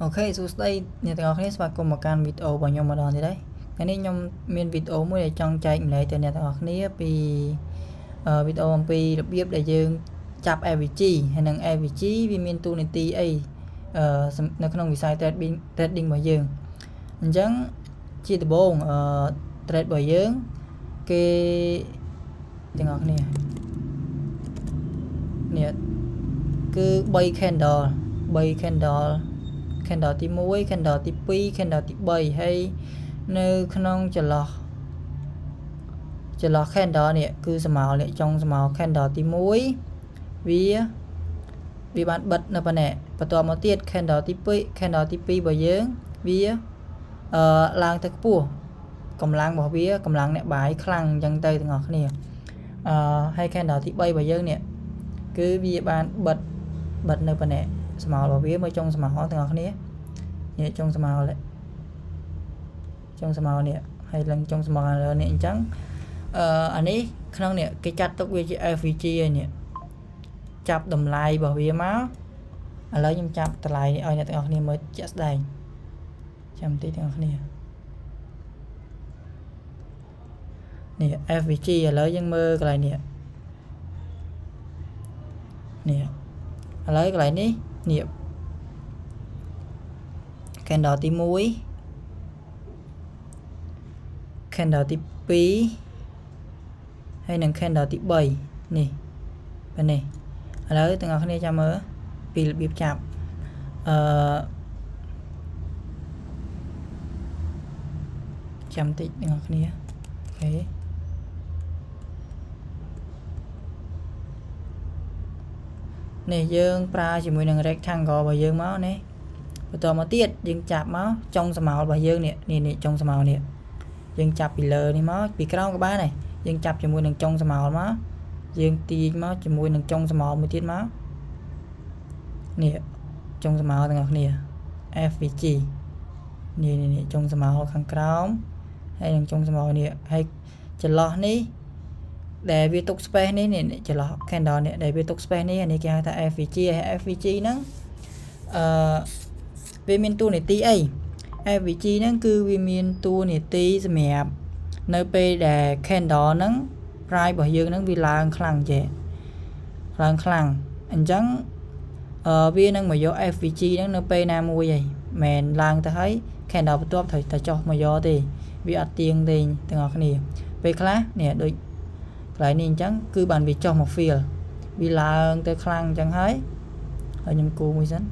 OK សួស្តីអ្នកទាំងអស់គ្នាស្វាគមន៍មកកាន់វីដេអូរបស់ខ្ញុំម្ដងទៀតហើយថ្ងៃនេះខ្ញុំមានវីដេអូមួយដែលចង់ចែកម្លែកទៅអ្នកទាំងអស់គ្នាពីវីដេអូអំពីរបៀបដែលយើងចាប់ FVG ហើយនិង FVG វាមានតួនាទីអីនៅក្នុងវិស័យ trading របស់យើងអញ្ចឹងជាដំបូងអឺ trade របស់យើងគេទាំងអស់គ្នានេះគឺ3 candle 3 candle candle ទី1 candle ទី2 candle ទី3ហើយនៅក្នុងចន្លោះចន្លោះ candle នេះគឺស្មោលនេះចុងស្មោល candle ទី1វាវាបានបិទនៅប៉ុណ្ណេះបន្ទាប់មកទៀត candle ទី2 candle ទី2របស់យើងវាអឺឡើងទៅខ្ពស់កម្លាំងរបស់វាកម្លាំងអ្នកបាយខ្លាំងអញ្ចឹងទៅទាំងអស់គ្នាអឺហើយ candle ទី3របស់យើងនេះគឺវាបានបិទបិទនៅប៉ុណ្ណេះស្មោលរបស់វាមើលចុងស្មោលទាំងអស់គ្នានេះចុងស្មោលចុងស្មោលនេះហើយឡើងចុងស្មោលលើនេះអញ្ចឹងអឺអានេះក្នុងនេះគេចាត់ទុកវាជា FVG ហើយនេះចាប់តម្លៃរបស់វាមកឥឡូវខ្ញុំចាប់តម្លៃនេះឲ្យអ្នកទាំងអស់គ្នាមើលជាក់ស្ដែងចាំតិចទាំងអស់គ្នានេះ FVG ឥឡូវយើងមើលកន្លែងនេះនេះឥឡូវកន្លែងនេះនេះ candle ទី1 candle ទី2ហើយនិង candle ទី3នេះបែបនេះឥឡូវទាំងអស់គ្នាចាំមើលពីរបៀបចាប់អឺចាំតិចទាំងអស់គ្នា OK នេះយើងប្រើជាមួយនឹង rectangle របស់យើងមកនេះបន្តមកទៀតយើងចាប់មកចុងស្មោលរបស់យើងនេះនេះនេះចុងស្មោលនេះយើងចាប់ពីលើនេះមកពីក្រោមក៏បានដែរយើងចាប់ជាមួយនឹងចុងស្មោលមកយើងទាញមកជាមួយនឹងចុងស្មោលមួយទៀតមកនេះចុងស្មោលទាំងអស់គ្នា FVG នេះនេះចុងស្មោលខាងក្រោមហើយនឹងចុងស្មោលនេះហើយចន្លោះនេះដែលវាទុក space នេះនេះចន្លោះ candle នេះដែលវាទុក space នេះអានេះគេហៅថា FVG ហើយ FVG ហ្នឹងអឺវាមានតួនាទីអី FVG ហ្នឹងគឺវាមានតួនាទីសម្រាប់នៅពេលដែល candle ហ្នឹង price របស់យើងហ្នឹងវាឡើងខ្លាំងចេះឡើងខ្លាំងអញ្ចឹងអឺវានឹងមកយក FVG ហ្នឹងនៅពេលណាមួយហីមិនឡើងទៅហើយ candle បន្ទាប់ត្រូវតែចុះមកយកទេវាអត់ទៀងទេទាំងអស់គ្នាពេលខ្លះនេះដូចកន្លែងនេះអញ្ចឹងគឺបានវាចុះមក fill វាឡើងទៅខ្លាំងអញ្ចឹងហើយហើយខ្ញុំគូមួយសិន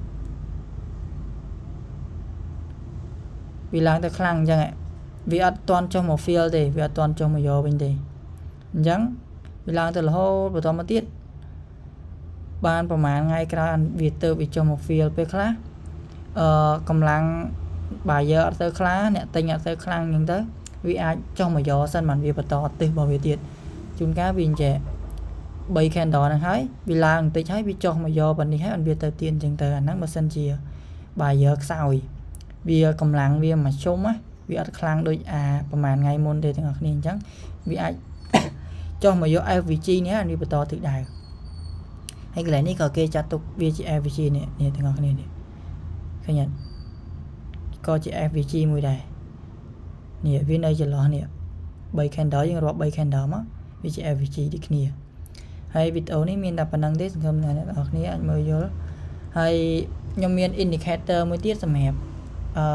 វាឡើងទៅខ្លាំងអញ្ចឹងវាអត់ទាន់ចុះមក fill ទេវាអត់ទាន់ចុះមកយកវិញទេអញ្ចឹងវាឡើងទៅរហូតបន្តមកទៀតបានប្រហែលថ្ងៃក្រោយវាទៅវាចុះមក fill ពេលខ្លះអឺកម្លាំង buyer អត់ទៅខ្លាអ្នកទិញអត់ទៅខ្លាំងអញ្ចឹងទៅវាអាចចុះមកយកសិនបានវាបន្តទិសរបស់វាទៀតជួនកាលវាអញ្ចឹង3 candle ហ្នឹងហើយវាឡើងបន្តិចហើយវាចុះមកយកប៉ុណ្នេះហើយវាទៅទៀតអញ្ចឹងទៅអាហ្នឹងបើសិនជា buyer ខ្សោយវាកម្លាំងវាមួយជុំណាវាអត់ខ្លាំងដូចអាប្រហែលថ្ងៃមុនទេទាំងអស់គ្នាអញ្ចឹងវាអាចចុះមកយក FVG នេះអានេះបន្តទិសដៅហើយកន្លែងនេះក៏គេចាត់ទុកវាជា FVG នេះនេះទាំងអស់គ្នានេះឃើញអត់ក៏ជា FVG មួយដែរនេះវានៅចន្លោះនេះ3 candle យើងរាប់3 candle មកវាជា FVG ដូចគ្នាហើយវីដេអូនេះមានតែប៉ុណ្្នឹងទេសង្ឃឹមថាអ្នកទាំងអស់គ្នាអាចមើលយល់ហើយខ្ញុំមាន indicator មួយទៀតសម្រាប់អឺ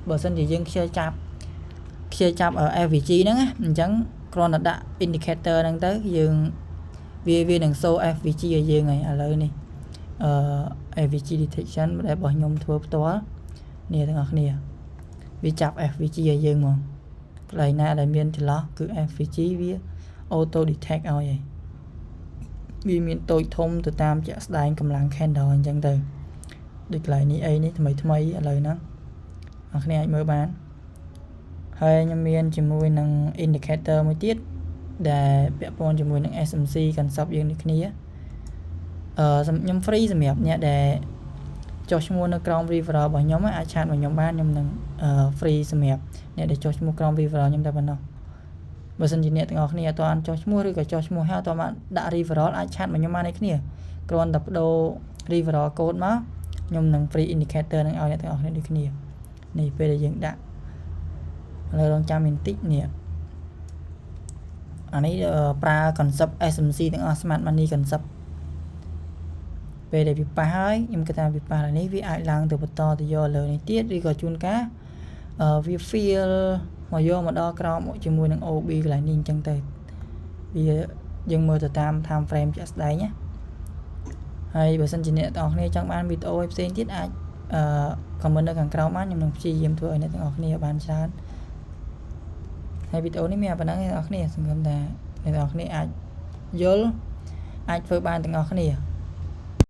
បើសិនជាយើងខ្ជិលចាប់ខ្ជិលចាប់ FVG ហ្នឹងណាអញ្ចឹងគ្រាន់តែដាក់ indicator ហ្នឹងទៅយើងវាវានឹង show FVG ឲ្យយើងហើយឥឡូវនេះអឺ FVG detection ដែលរបស់ខ្ញុំធ្វើផ្ទាល់នេះទាំងអស់គ្នាវាចាប់ FVG ឲ្យយើងហ្មងកន្លែងណាដែលមានចន្លោះគឺ FVG វា auto detect ឲ្យហើយវាមានតូចធំទៅតាមជាក់ស្ដែងកម្លាំង candle អញ្ចឹងទៅដូចកន្លែងនេះអីនេះថ្មីថ្មីឥឡូវហ្នឹងអ្នកគ្នាអាចមើលបានហើយខ្ញុំមានជាមួយនឹង indicator មួយទៀតដែលពាក់ព័ន្ធជាមួយនឹង SMC concept យើងនេះគ្នាអឺខ្ញុំ free សម្រាប់អ្នកដែលចុះឈ្មោះនៅក្រោម referral របស់ខ្ញុំអាច chat មកខ្ញុំបានខ្ញុំនឹង free សម្រាប់អ្នកដែលចុះឈ្មោះក្រោម referral ខ្ញុំតែប៉ុណ្ណោះបើសិនជាអ្នកទាំងអស់គ្នាអត់ទាន់ចុះឈ្មោះឬក៏ចុះឈ្មោះហើយអត់ទាន់បានដាក់ referral អាច chat មកខ្ញុំបានដូចគ្នាគ្រាន់តែបដូរ referral code មក ខ្ញុំនឹង free indicator នឹងឲ្យអ្នកទាំងអស់គ្នាដូចគ្នានេះពេលដែលយើងដាក់ឥឡូវរងចាំបន្តិចនេះអានេះប្រើ concept SMC ទាំងអស់ smart money concept ពេលដែលវាប៉ះហើយខ្ញុំគិតថាវាប៉ះនេះវាអាចឡើងទៅបន្តទៅយកលើនេះទៀតឬក៏ជួនកាលវា fill មកយកមកដល់ក្រោមជាមួយនឹង OB កន្លែងនេះអញ្ចឹងទៅវាយើងមើលទៅតាម time frame ជាក់ស្ដែងណាហើយបើសិនជាអ្នកទាំងអស់គ្នាចង់បានវីដេអូផ្សេងទៀតអាចអឺ comment នៅខាងក្រោមបានខ្ញុំនឹងព្យាយាមធ្វើឲ្យអ្នកទាំងអស់គ្នាបានច្រើនហើយវីដេអូនេះមានប៉ុណ្ណឹងអ្នកទាំងអស់គ្នាសង្ឃឹមថាអ្នកទាំងអស់គ្នាអាចយល់អាចធ្វើបានទាំងអស់គ្នា។